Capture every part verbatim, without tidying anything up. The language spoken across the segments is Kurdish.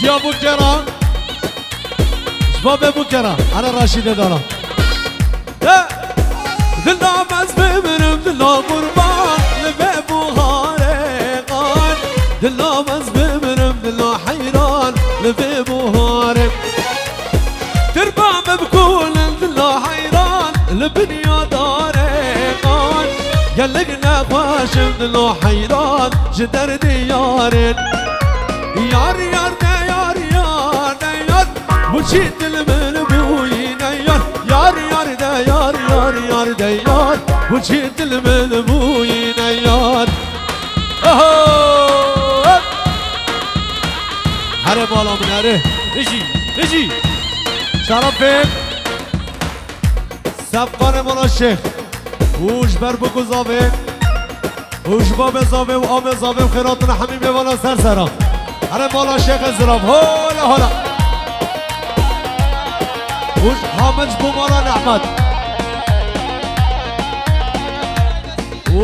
Ya Bûkera. Ji babê Bûkera. Ana Raşîdê dana. He! Dila ez bimirim, dila qurban li vê buharê qan. Dila ez bimirim, dila heyran li vê buharê. Tirba min bi kulin, dila heyran li binya darê qan. Gelek nexweş im, dila heyran ji derdê yarên. Yar, yar, de yar, yar, de yar. Bu çi dil min bûyîne yar. Yar, yar, de yar, yar, yar, de yar. Bu çi dil min bûyîne yar. Oho! Here bala min here. Bijî, bijî. Şerefê. Sefqanê mala Şêx. Û ji ber bûk û zavê. Û ji babê zavê û amê zavê û xêratina hemî mêvana ser sera. Here mala Şêxê Zirav. Hola, hola. Û ji Hamed ji bo mala Nehmet. Û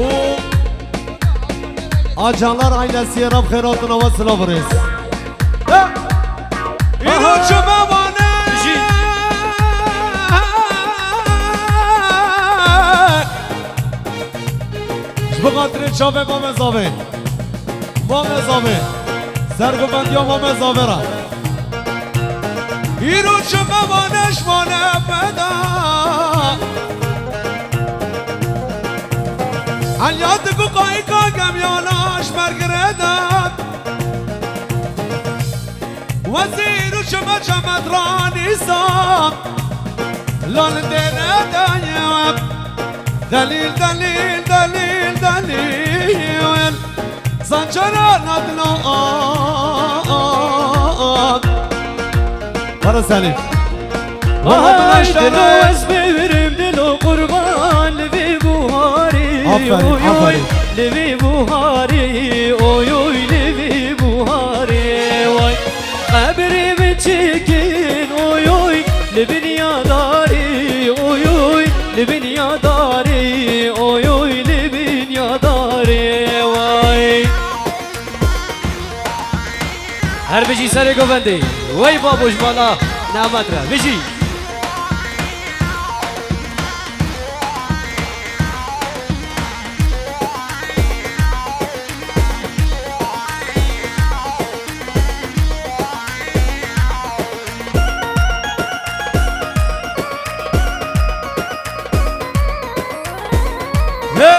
A canlar ailesiyê re bi xêratina we silav û rêz. Îro çi me wane? Jî. Ji bo xatirê çavê Mame Zavê. Mame Zavê. Sergovendiya Mame Zavê re. Îro çi me wane ji mane me da. Elyad ku qayka gemyana ji ber girê de. Wezîr û çi me çemet ranîsa. Lal dêne de ye. Delîl, delîl, delîl, delîl. Zancara nadna an. Para Selîm. Valla Ay, dilo, ez bivirim, dilo qurban li vî buharî. Aferin, Oy, oy, aferin. Li vî buharî, oy, oy, li vî buharî, way. Qebrê min çêkin, oy, oy, li bin ya darê, oy, oy, li bin ya darê, oy, oy, li bin ya darê, way. Her bijî serê govendê. Wey babo ji mala Nehmet re. Bijî. He!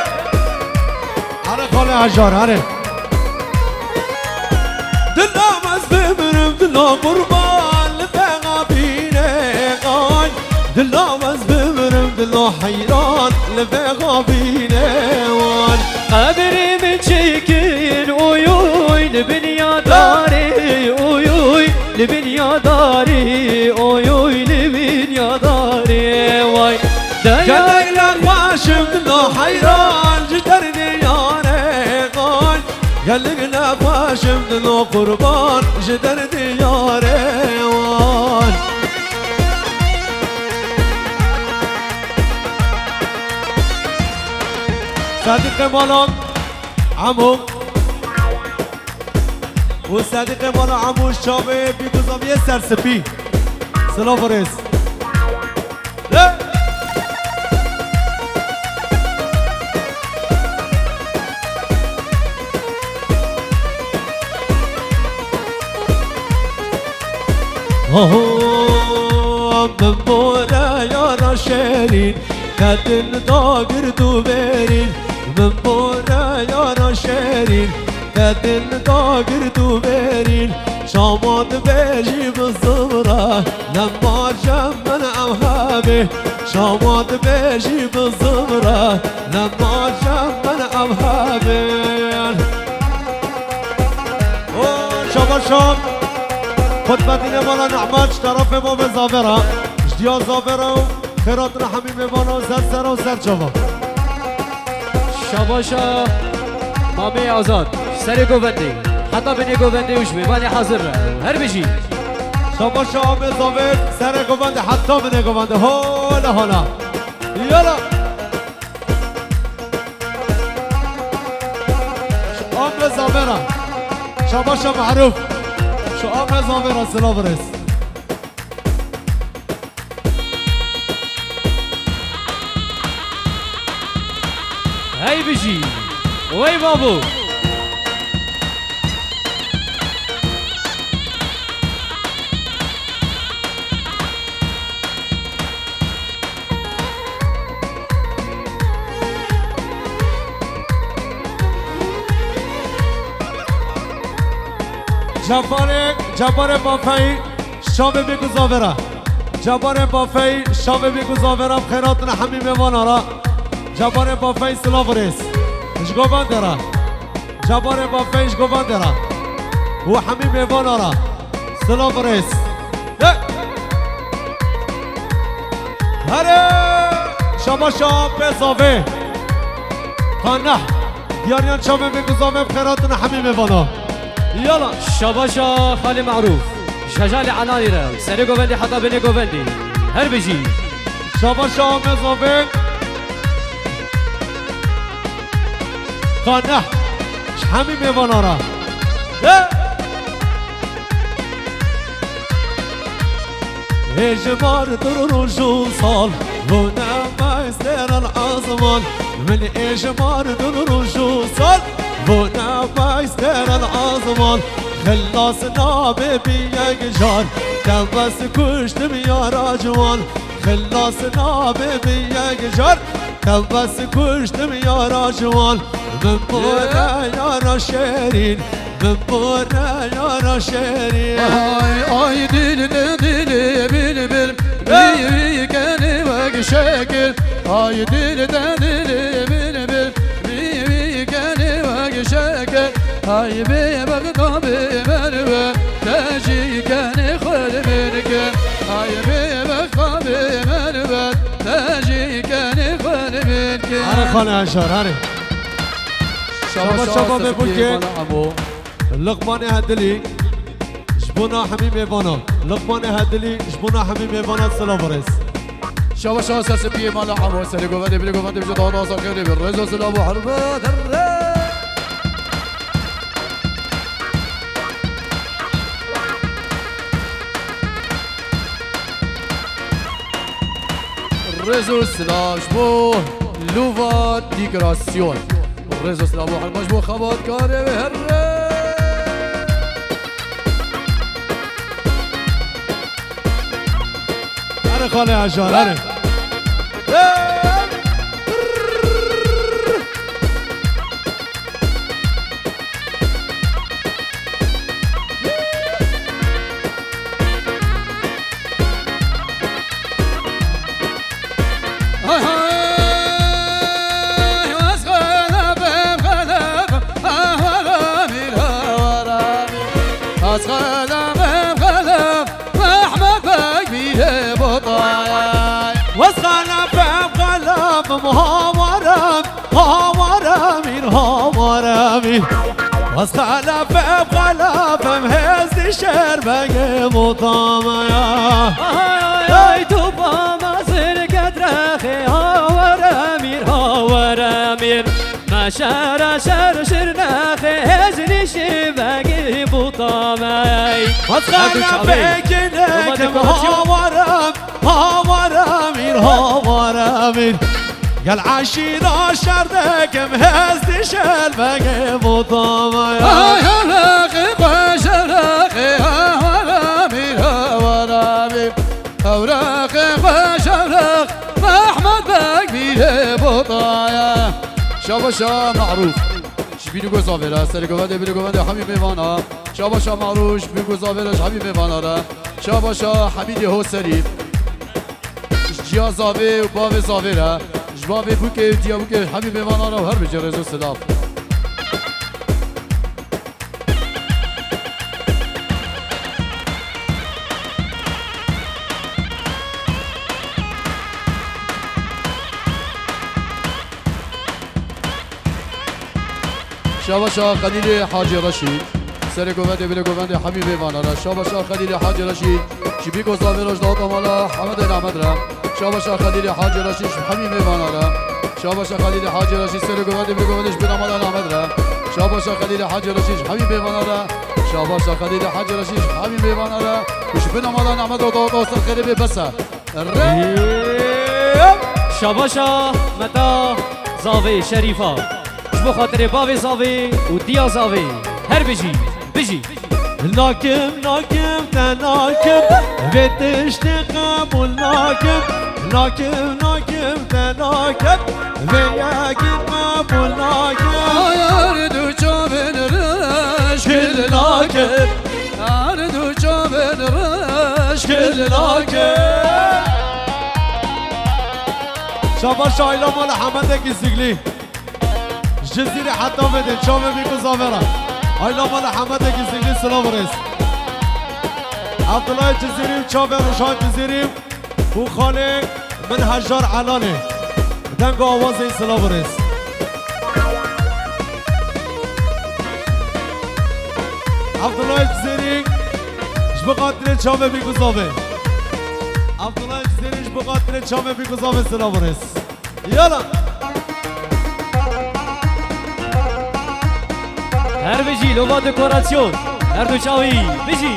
Here xalê Hejar, here. Dila ez bimirim, dila qurban li vê xabînê qay. Dila ez bimirim, dila heyran li vê xabînê wan. Qebrê min çêkin, oy, oy, li bin ya darê, oy, oy, li bin ya darê, oy, oy, li bin ya darê, way. Gelek nexweşim dilo heyran ji derdê yarê qay. Gelek nexweşim dilo qurban ji derdê yarê wan. Sadiqê malan Emo. Û Sadiqê malan Emo ji çavê bî guzamiyê ser spî. Silav û rêz. Oho, min bore yara şêrîn, qedin dagir du bêrîn, min bore yara şêrîn, qedin dagir du bêrîn, şama dibêjî bi zivre, lema cem min ev hebê, şama dibêjî bi zivre, lema cem min ev hebê. O, şabaşa. Xutbetînê mala Nehmet ji terefê Mamê Zavera. Ji diya Zavera û xêratina hemî mêvana ser sera û ser çava. Şabaşa Mamê Azad. Serê govendê. Heta binê govendê û ji mêvanê hazir re. Her bijî. Şabaşa Amê Zavê. Serê govendê heta binê govendê. Hola hola. Yala. Amê Zavera. Şabaşa Maruf. Çawa me zavê re silav rêz. Hey bijî. Wey babo. Cebarê, Cebarê Bafeyî, şavê bê ku zavê re. Cebarê Bafeyî, şavê bê ku zavê re, bi xêr hatin hemî mêvana re. Cebarê Bafeyî, silav û rêz. Ji govendê re. Cebarê Bafeyî ji govendê re. Û hemî mêvana re. Silav û rêz. Hey! Here! Şabaşa pê zavê. Qaneh. Diyariyan çavên bê ku zavê bi xêr hatin hemî mêvana. Yala. Şabaşa Xalê Merûf. Ji hejalê Enanî re. Serê govendê heta binê govendê. Her bijî. Şabaşa me zavê. Qaneh. Ji hemî mêvana re. Hey! Ê ji mar dur roj û sal, vûne meyster el azman. Min ê ji mar dur roj û sal, vûne meyster el azman. Xilas nabe bi yek car, te bes kuştim yara ciwan. Xilas nabe bi yek car, te bes kuştim yara ciwan. Min bore yara şêrîn, min bore yara şêrîn. Ay, ay, dil de dili bilbil, bî bî kenî wek şekil. Ay, dil de dili bilbil, bî bî kenî wek şekil. Ay, bê bexta bê merve, te jî kenî xwe li min ke. Ay, bê bexta bê merve, te jî kenî xwe li min ke. Here xale Ejar, here. Şaba, şaba, şaba, şaba, be bûke. Mala Emo. Liqmanê Hedilî ji bona hemî mêvana. Liqmanê Hedilî ji bona hemî mêvana silav û rêz. Şaba, şaba, ser spiyê mala Emo. Serê govendê, bilê govendê, bi jê daha naza xêrê bi. Rêz û silav û hurmet. Rêz û silav ji bo Luva Dîkrasyon. Rêz û silav û hurma ji bo xebatkarê wê here. Here xalê Ejar, here. Hay hay, wez xelef, xelef, ah, wara mîr, ah, wara mîr. Az xelef, xelef, Mehmet Beg mîrê botay. Wez xelef, xelef, muhawarem. Hawaremîn, hawaremîn. Ez xelefim, xelefim, hêzî şêrbegê mutame ya. Ay, ay, ay, tu bama zirket rexê, hawaremîn, hawaremîn. Meşere şer şirnexê, hêzî şîvegî mutame. Ez xelefê kinekim, hawarem. Hawaremîn, hawaremîn. Gel eşîra şer dekim, hêzî şêrbegê mutame ya. Ay, hewreqê xwe şewreqê, hawaremîn, hawaremîn. Hewreqê xwe şewreq, Mehmet Beg mîrê botaya. Şaba şa Merûf. Ji bînî ku zavêra, serê govendê, bînî govendê hemî mêvana. Şaba şa Merûf, ji bînî ku zavêra, ji hemî mêvana re. Şaba şa Hemîdê Hoserî. Ji ciya zavê û bavê zavê re, ji bavê bûkê û diya bûkê hemî mêvana re û her bijî rêz û silav. Şaba şa Xelîlê Hacî Reşîd. Serê govendê, bilê govendê hemî mêvana re. Şaba şa Xelîlê Hacî Reşîd. Ji bînî ku zavêra, ji daweta mala Hemedê Nehmed re. Şaba şa Xelîlê Hacî Reşîd ji hemî mêvana re. Şaba şa Xelîlê Hacî Reşîd, serê govendê, bilê govendê ji bîna mala Nehmed re. Şaba şa Xelîlê Hacî Reşîd ji hemî mêvana re. Şabaşa Xelîlê Hecî Reşîd, hemî mêvana re, ku ji bin amala name do do do ser xêrê bê bes e. Re- Şabaşa Meta Zavê Şerîfa. Ji bo xatirê bavê Zavê û diya Zavê. Her bijî, bijî. Nakim, nakim, te nakim, vê tiştê qebûl nakim. Nakim, nakim, te nakim, vê yekî qebûl nakim. Ay, her du çavên reş kil nakim. Her du çavên reş kil nakim. Şabaş Ayla mala Hemedekî Ziglî. Ji Cizîrê heta vedê çavê bî ku zavera. Ayla mala Hemedekî Ziglî silav û rêz. Abdullah Cizîrî û çavê Rojhan Cizîrî û xalê min Hejar Elanê. Deng û awazê silav û rêz. Abdullah Cizîrî ji bo xatirê çavê bî ku zavê. Abdullah Cizîrî ji bo xatirê çavê bî ku zavê silav û rêz. Yala. Her bijî, lova dekorasyon. Her du çavî, bijî.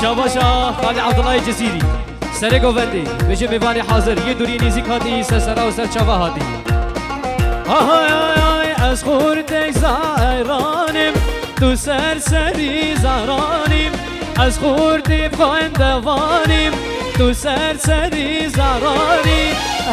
Şabaşa Xalî Abdullahê Cizîrî. Serê govendê, bêje mêvanê hazir, yê dûrî nêzîk hatî, ser sera û ser çava hatî. Ahay, ay, ay, ez xurtek zayranim, tu ser serî zaranî. Ez xurtê xwendevanîm, tu ser serî zaranî.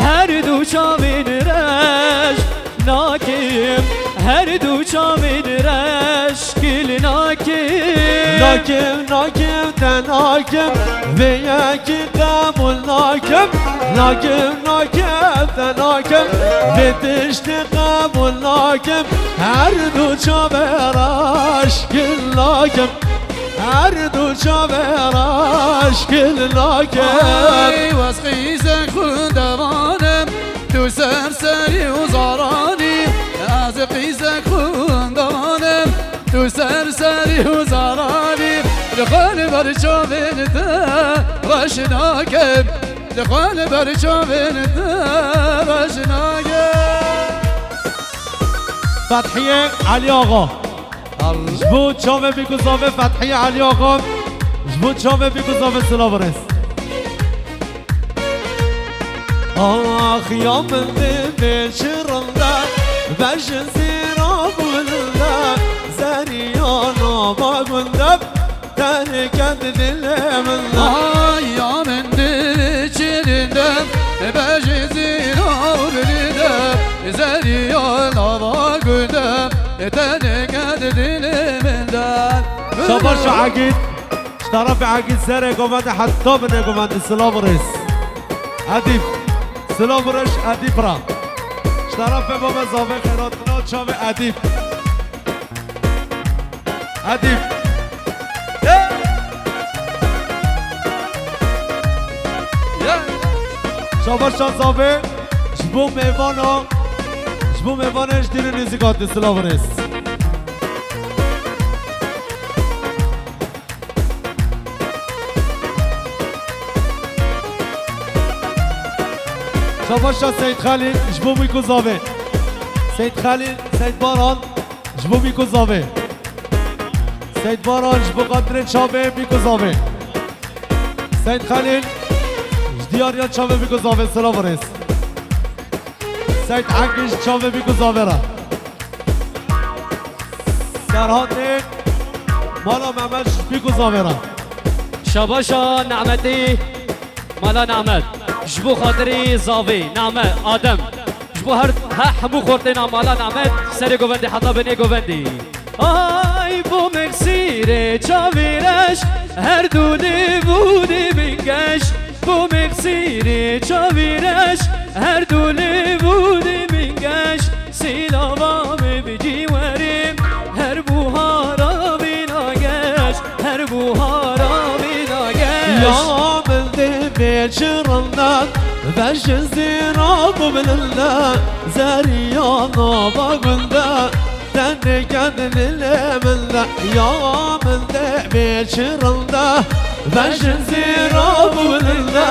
Her du çavên reş nakim, her du çavên reş kil nakim. Nakim, nakim, te nakim, vê yekî qebûl nakim. Nakim, nakim, te nakim, vê tiştê qebûl nakim. Her du çavê reş kil nakim. Her du çavê reş kil nakim. Ay, wez qîzek xwendevanim, tu ser serî û zaranî. Ez qîzek xwendevanim, tu ser serî û zaranî. Li xwe li ber çavên te reş nakim. Li xwe li ber çavên te reş nakim. Fethiye Elî Axa. Ji bo çavê bî ku zavê Fethî Elî Axa, ji bo çavê bî ku zavê silav û rêz. Ax ya min divê çi rinde, vejin zîra gulinde, zeriya nava gulinde, tenê ked dilê min de. Ay ya min divê çi rinde, vejin zîra gulinde, zeriya nava gulinde. Tenê ked dilê min de. Şabaş Egîd. Ji tarafê Egîd serê govendê heta binê govendê silav û rêz. Edîb. Silav û rêz Edîb ra. Ji tarafê bavê zavê xêratina çavê Edîb. Edîb. Şabaş Şazavê, ji bo mêvana, ji bo mêvanê ji dîrê nêzîk hatî silav û rêz. Şabaş Seyîd Xelîl, ji bo Mîko Zavê. Seyîd Xelîl, Seyîd Baran, ji bo Mîko Zavê. Seyîd Baran ji bo xatirê çavê Mîko Zavê. Seyîd Xelîl ji diyariya çavê Mîko Zavê silav û rêz. Seyîd Egî ji çavê Mîko Zavê re. Serhatê mala Mehmet ji Mîko Zavê re. Şabaşa Nehmetê. Mala Nehmet, ji bo xatirê zavê, Nehmet, Adem, ji bo her, he, hemû xortêna mala Nehmet, serê govendê heta binê govendê. Ay, bo mexsîrê çavê reş, her du lêv û dê min geş. Bo mexsîrê çavê reş, her du lêv û dê min geş. Sîlava me bi cî werê, her buhara vîna geş, her buhara vîna geş. Ya min divê çi rinde, vejin zîra bû bilinde, zeriya nava gulinde, tenê ked dilê min de. Ya min divê çi rinde, vejin zîra bû bilinde,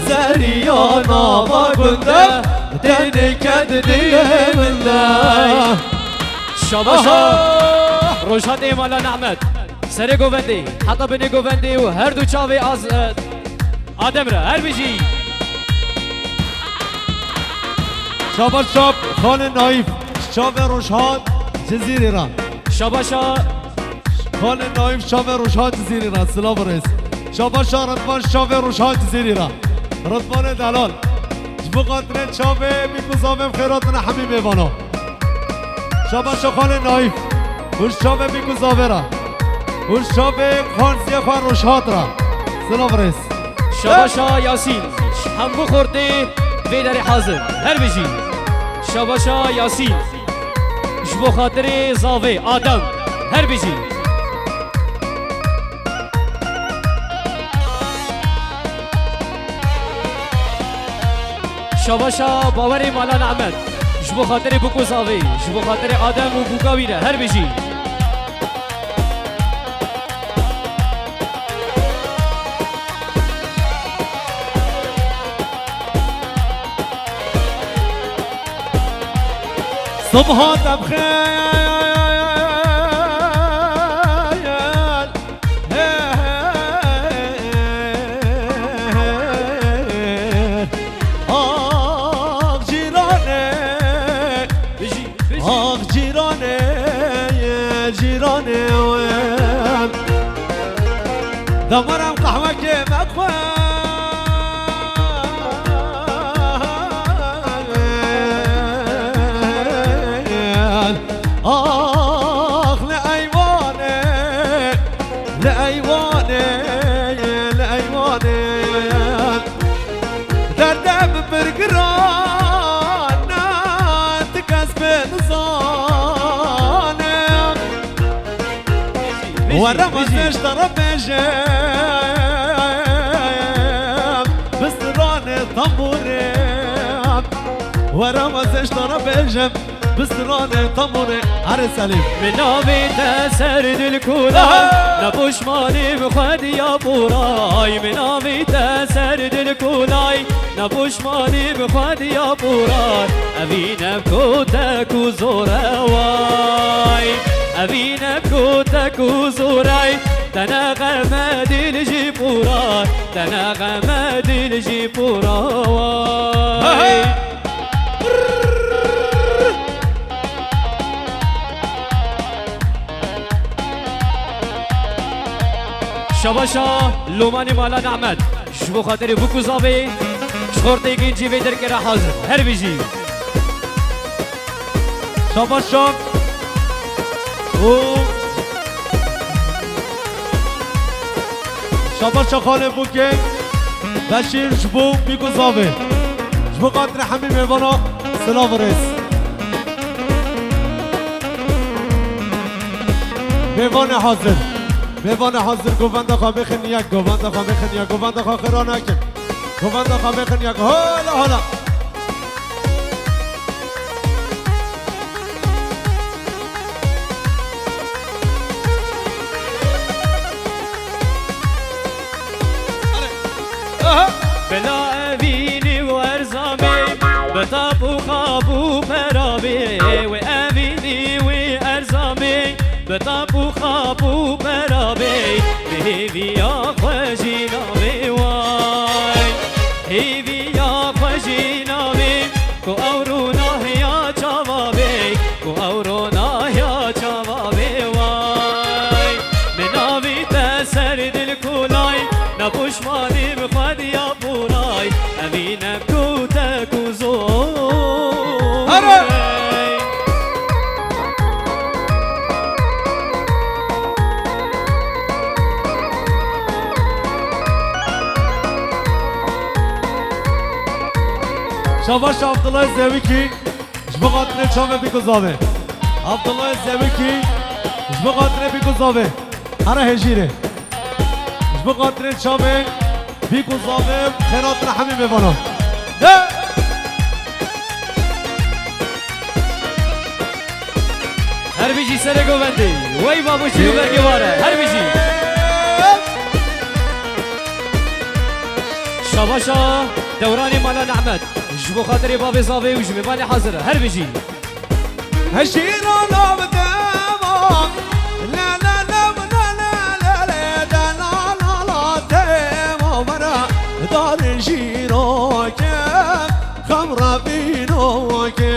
zeriya nava gulinde, tenê ked dilê min de. Şabaşa Aha! Rojhatê Mala Nehmet. Serê govendê, heta binê govendê û her du çavê az, e, Adem re. Her bijî. Şabaş çap, Xalê Naîf, çavê Rojhat Cizîrî re. Şabaşa Xalê Naîf, çavê Rojhat Cizîrî re. Silav û rêz. Şabaşa Ridvan, çavê Rojhat Cizîrî re. Ridvanê delal. Ji bo xatirê çavê bîk û zavê xêratine hemî mêvana. Şabaşa Xalê Naîf. Û ji çavê bîk û zavê re. Û ji çavê xarziyê xwe Rojhat re. Silav rêz. Şabaşa Yasîn. Ji hemû xortê vê derê hazir. Her bijî. Şabaşa Yasîn. Ji bo xatirê zavê Adem. Her bijî. Şabaşa bawerê Mala Nehmet. Ji bo xatirê bûk û zavê, ji bo xatirê Adem û bûka wî re. Her bijî. Subha te bi xêr. Ax cîranê, Bijî, bijî. Ax cîranê, cîranê wê. Demarem qehwekê me xwe. Ax li eywanê, li eywanê, li eywanê. Derdê min pir giran e, ti kes pê nizane. Bijî, Were bijî. Ez ji te re bêjim, bi stranê tembûrê. Were ez ji te re bêjim, bi stranê tembûrê. Erê Selîm. Min navê te ser dil kolay, Aha! Ne poşmanê bi xwediya poray. Min navê te ser dil kolay, Ne poşmanê bi xwediya poray. Evî ne kotek û zor e way. Evî ne kotek û zor e. Te ne xeme dil jî poray. Te ne xeme dil jî poray way. Şabaşa Lomanê Mala Nehmet. Ji bo xatirê bûk û zavê, ji xortê gencî vê derkê re hazir. Her bijî. Şabaşa. Û Şabaşa xalê bûkê. Beşîr ji bo bîk û zavê. Ji bo xatirê hemî mêvana silav û rêz. Mêvanê hazir. Mêvanê hazir, govenda xwe bêxin yek, govenda xwe bêxin yek, govenda xwe xira nekin. Govenda xwe bêxin yek. Hola, hola. Aha. Bila evînî û erzamê, bi tap û xap û perabê, wê evînî wê erzamê, bi tap û xap û perabê, bi hêviya xwe jî navê way. Hêviya xwe jî navê, ku ew rûnahiya çava bê, ku ew rûnahiya çava bê way. Min navî te ser dil kolay, ne poşmanî bi xwediya poray, evî ne kotek û zor. Here! Şabaş Abdullah Zewikî, ji bo xatirê çavê bîk û zavê. Abdullah Zewikî, ji bo xatirê bîk û zavê. Here hêjîrê. Ji bo xatirê çavê bîk û zavê, xêrat re hemî mêvanan. De! Her bijî serê govendê. Wey babû şîr û bergê ware. Her bijî. Şabaşa dewranê Mala Nehmet. Ji bo xatirê bavê zavê û ji mêvanê hazir e. Her bijî. Hejîra nav dema, la la la la la la la, de la la la dema, were dar jîroke, xem re vînoke.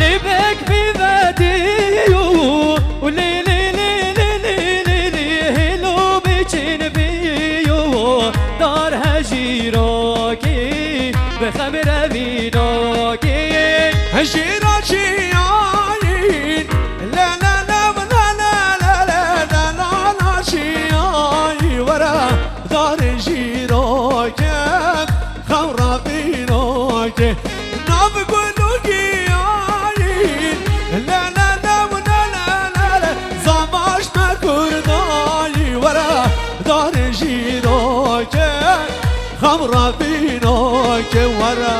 Lêbek bî vediyo, û lê lê lê lê lê lê lê, hêlo biçin biyo, dar hejîroke. Bi xem re vînokê. Hejîra çiyayî, le le le le le le le, de la la çiyayî, were dar jîroke, xem re vînokê. Nav gul û giyayî, le le le le le le le, zavaş me kurdayî, were dar jîroke. Xem re vînoke were.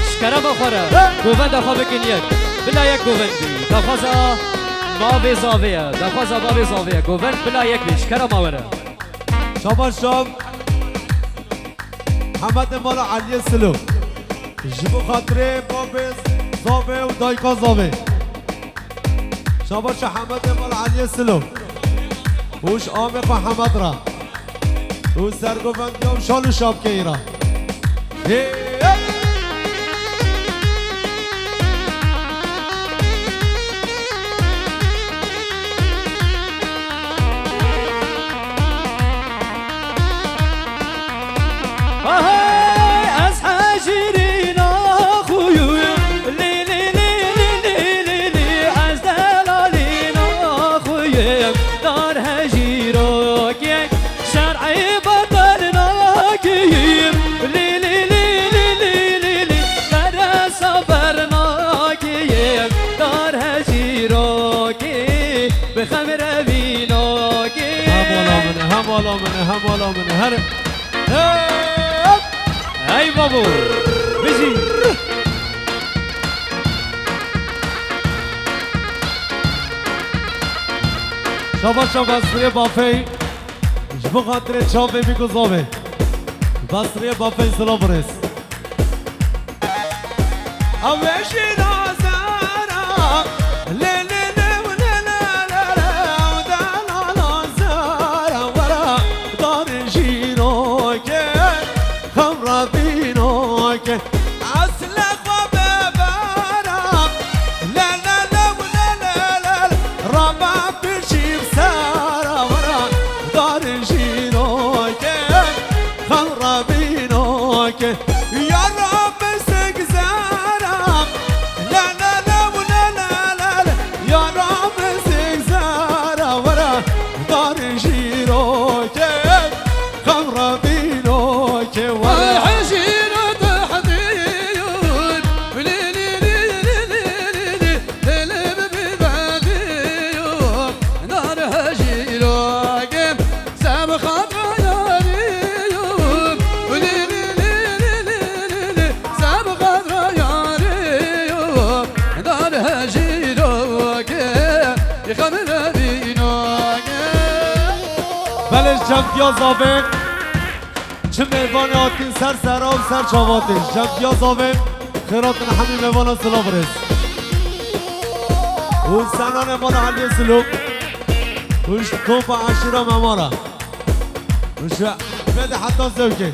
Ji kerema xwe re. He. Govenda xwe bikin yek. Bila yek govend bî. Daxwaza bavê zavê ye. Daxwaza bavê zavê ye. Govend bila yek bî. Ji kerema we re. Şabaş şam. Hemedê mala Eliyê Silo. Ji bo xatirê babê zavê û dayika zavê. Şabaş Hemedê mala Eliyê Silo. Û ji amê xwe Hemed re. Û sergovendiya û şal û şapkeyî re. Hê, hey! Ahey, ez hejîrîna xwe yim. Lî, lî, lî, ez delalîna xwe yim. Dar hejîrokê şer'î betel nakîm. Lî, lî, lî, lî, lî, lî, lî, beresa ber nakîm. Dar hejîrokê bi xem re vînokê. Hem ala min e, hem ala min e, hem ala min e. Her Hop! Ey babo! Bijî! Şabaş şabaş Basriyê Bafey. Ji bo xatirê çavê bî ku zavê. Basriyê Bafey silav birêz. Ew ê jî nazara, lê, lê, lê, lê, lê, lê, lê, ew delala zara, were dar jîrokê, xem re vînokê. Esle xwe bibera, lê, lê, lê, lê, lê, lê, lê, raba pişî bi sera, were dar jîrokê. Xem re vînokê, yara min sik zera. La la la la la la la, yara min sik zera. Were dar jîrokê, xem re vînokê, were. Ay hejîr û tehdîr, lî lî lî lî lî lî lî. Dilim bî bedîyo, dar hejîrokê, sem xatra yarîyo. Lî lî lî lî lî lî lî, sem xatra yarîyo. Dar hejîrokê, xem re vînokê. Belê, cem piya zavê. Çi mêvanê hatin ser sera û ser çavatê. Cem piya zavê, xêratin hemî mêvana silav rêz. Û senanê mala Eliyê Silo. Û ji kompa eşîra Memara. Û ji vê de heta zewkê.